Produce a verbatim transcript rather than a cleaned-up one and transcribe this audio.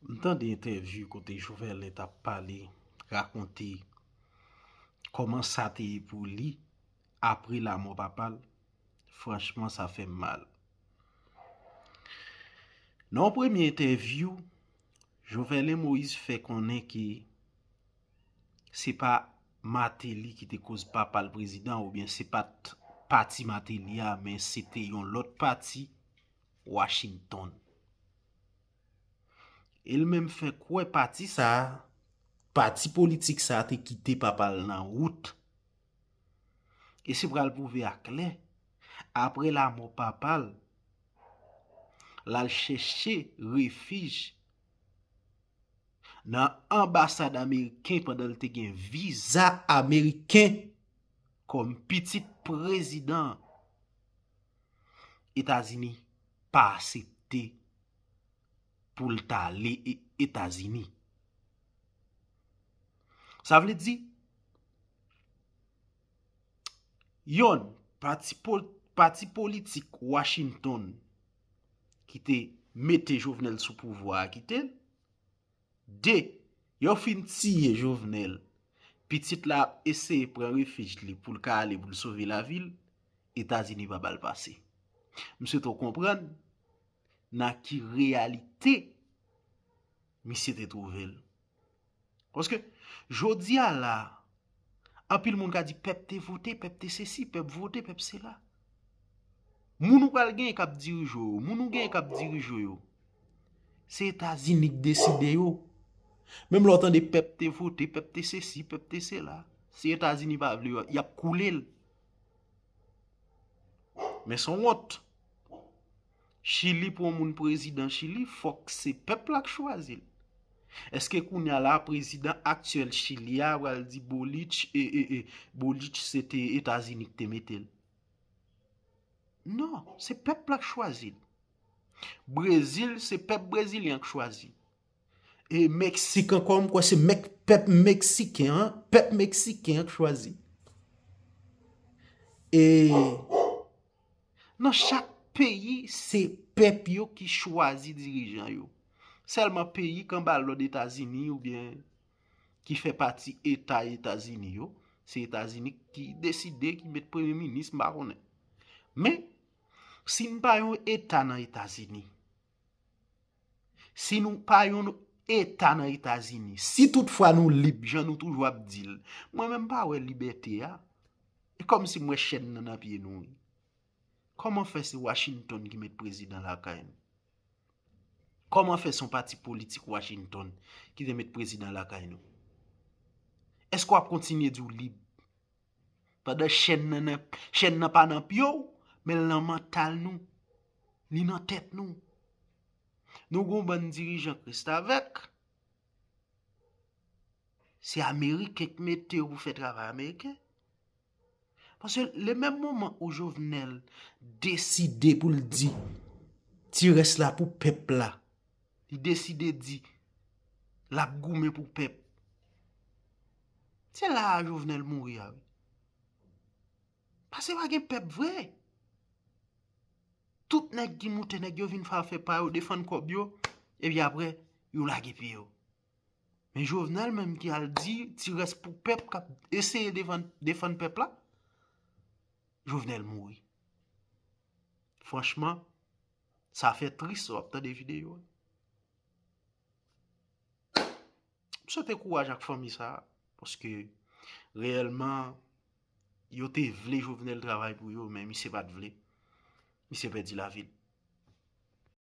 M tande entèvyou kote Jovenel t ap pale, rakonte kòman sa te ye pou li apre lanmò papa l. Franchman, sa fè m mal. Nan yon premye entèvyou, Jovenel Moïse fè konnen ke se pa Martelly ki te koz papa l prezidan, oubyen se pa t pati Martelly a, men se te yon lòt pati, Washington. E l menm fè kwè pati sa a, pati politik sa a te kite papa l nan wout. E se pral pwouve aklè, apre lanmò papa l, l al chèche refij nan anbasad ameriken pandan l te gen viza ameriken kòm pitit prezidan. Etazini pa aksepte pou l t ale e- Etazini. Sa vle di, yonn, pati, pol, pati politik Washington ki te mete Jovenel sou pouvwa a kite l. De, yo fin tiye Jovenel. Pitit la ap eseye pran refij li pou l ka ale pou l sove lavi l. Etazini pa ba l pase. M swete w konprann nan ki reyalite misye te twouve l. Paske, jodi a la, anpil moun ka di pèp te vote, pèp te sesi, pèp vote, pèp sela. Moun ou pral genyen k ap dirije w yo, moun ou genyen k ap dirije w yo, se Etazini k deside yo. Menm lè w tande pèp te vote, pèp te sesi, pèp te sela, si Etazini pa vle yo, y ap koule l. Men se yon wont. Chili, pou yon moun prezidan Chili, fòk se pèp la k chwazi l. Èske kounye a la, prezidan aktyèl Chili a pral di Boric, e, e, e, Boric se te Etazini ki te mete l? Non, se pèp la k chwazi l. Brezil, se pèp brezilyen k chwazi l. E Meksik ankò, m kwè se Mek, pèp meksiken an, pèp meksiken an k chwazi. E nan chak peyi, se pèp yo ki chwazi dirijan yo. Sèlman peyi k anba lòd Etazini oubyen ki fè pati Eta Etazini yo, se Etazini ki deside, ki met premye minis, m pa konnen. Men, si n pa yon Eta nan Etazini, si nou pa yon Eta nan Etazini, si toutfwa nou lib, jan nou toujou ap di l, mwen menm pa wè libète a. E kòmsi m wè chèn nan nan pye nou, wi. Kòman fè se Washington ki met prezidan lakay nou? Kòman fè se yon pati politik Washington ki te met prezidan lakay nou? Èske w ap kontinye di w lib? Pandan chèn nan, nan, chèn nan pa nan pye w, men l nan mantal nou. Li nan tèt nou. Nou gon bann dirijan k restavèk. Se Ameriken k mete yo pou fè travay Ameriken. Paske le menm moman ou Jovenel deside pou l di ti rès la pou pèp la, li deside di l ap goumen pou pèp. Se la a Jovenel mouri a, wi. Paske pa gen pèp vre. Tout nèg ki moute, nèg yo vin fè afè pa yo, defann kòb yo, epi apre, yo lage pye yo. Men Jovenel menm ki al di ti rès pou pèp k ap eseye defann, defann pèp la, Jovenel mouri. Franchman, sa fè tris lè w ap tande videyo a. M swete kouraj ak fanmi sa a, paske reyèlman, yo te vle Jovenel travay pou yo, men misye pa t vle. Misye pèdi lavi l.